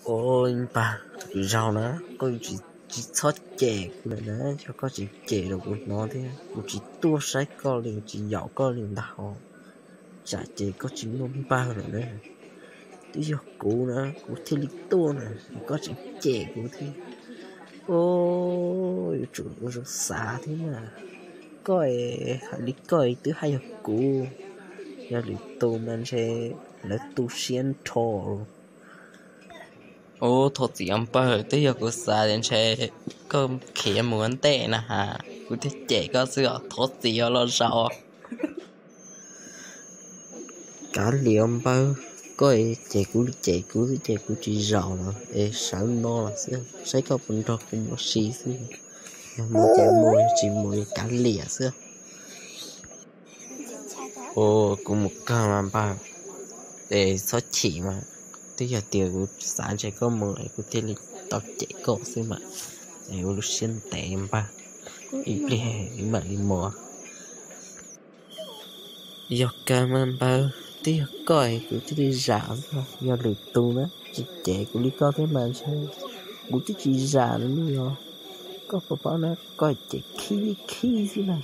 Ua npawg, zaum no koj tsis, tsis txhob cem kuv lawm na, yog koj tseem cem rau kuv hnov thiab kuv tsis tuaj saib koj li, tsis yaum koj li ntag hos. Tsam ces koj tsis muaj npawg lawm na. Twb yog kuv na, kuv thiaj li tuaj na, koj tseem cem kuv thiab. Ua, yuav tsum ua zoo xav thiab mas. Koj es hais li koj twb haj yog kuv, yog lwm tus mas ntshe lawv tu siab nrho. Ua, thov txim os npawg, twb yog kuv xav tias ntshe koj khiav mus ua ntej na has, kuv thiaj cem koj xwb os, thov txim os los zaum. Kav liam npawg, koj cem kuv li cem kuv xwb ces kuv tsis zaum los es sawv no los xwb, saib koj puas nrog kuv mus si xwb. Yog mus ces mus, yog tsis mus li kav liam xwb. Ua, kuv mus kawg mas npawg, es txhob chim mas, twb yog tias kuv xav ntshe koj mus es kuv thiaj li tau cem koj xwb mas, es ua lub siab ntev npawg, ib pliag mam li mus. Yog kawg mas npawg, twb yog koj es kuv thiaj li zam xwb, yog lwm tus na tsis cem kuv li koj thiab mas ntshe kuv twb tsis zam li os. Koj puas paub na, koj cem khib khib xwb na,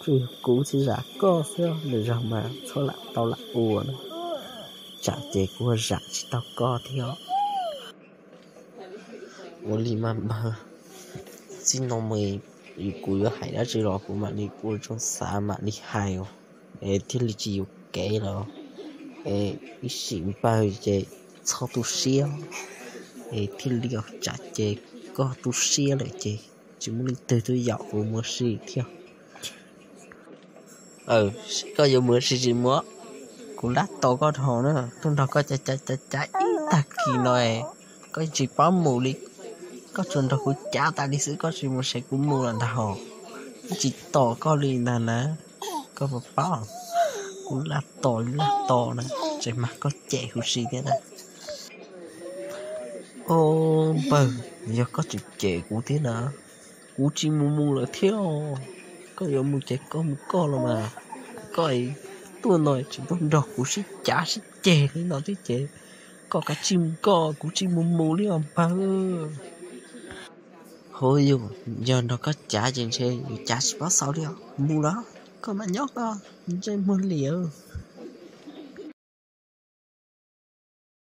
tsuas yog kuv tsis zam koj xwb, lwm zaug mas txhob lam tau lam ua na, tsam ces kuv zam tsis tau koj thiab. Ua li mas npawg, txij no mus kuv yuav hais dab tsi los kuv mam li ua zoo xav mam li hais, es thiaj li tsis yuam kev los, es ib sim npawg ces txhob tu siab, es thiaj li os, tsam ces koj tu siab lawm ces tsis muaj leej twg tuaj yaum kuv mus si thiab. Koj yuav mus si tsis mus, kuv lab tos koj dhau na, tuaj nrog koj cav cav cav cav ib tag kis no, koj tsis paub mus li, koj tsuas nrog kuv cav tas li xwb, koj tsis mus saib kuv mus lawm ntag hos, tsis tos koj li ntag na, koj puas paub, kuv lab tos lab tos na, tseem mag koj cem huv si thiab na. Au npawg, yog koj tseem cem kuv thiab na, kuv tsis mus mus lawm thiab. Koj yuav mus ces koj mus koj los mas, koj tuaj no tsis tuaj nrog kuv sib cav sib ceg li no thiab ces, koj kav tsij mus koj, kuv tsis mus mus li os npawg. Hauv yus, yog nrog koj cav ces ntshe yus cav tsis paub xaus li os, mus los koj mam nyob koj, ntsej muag liam.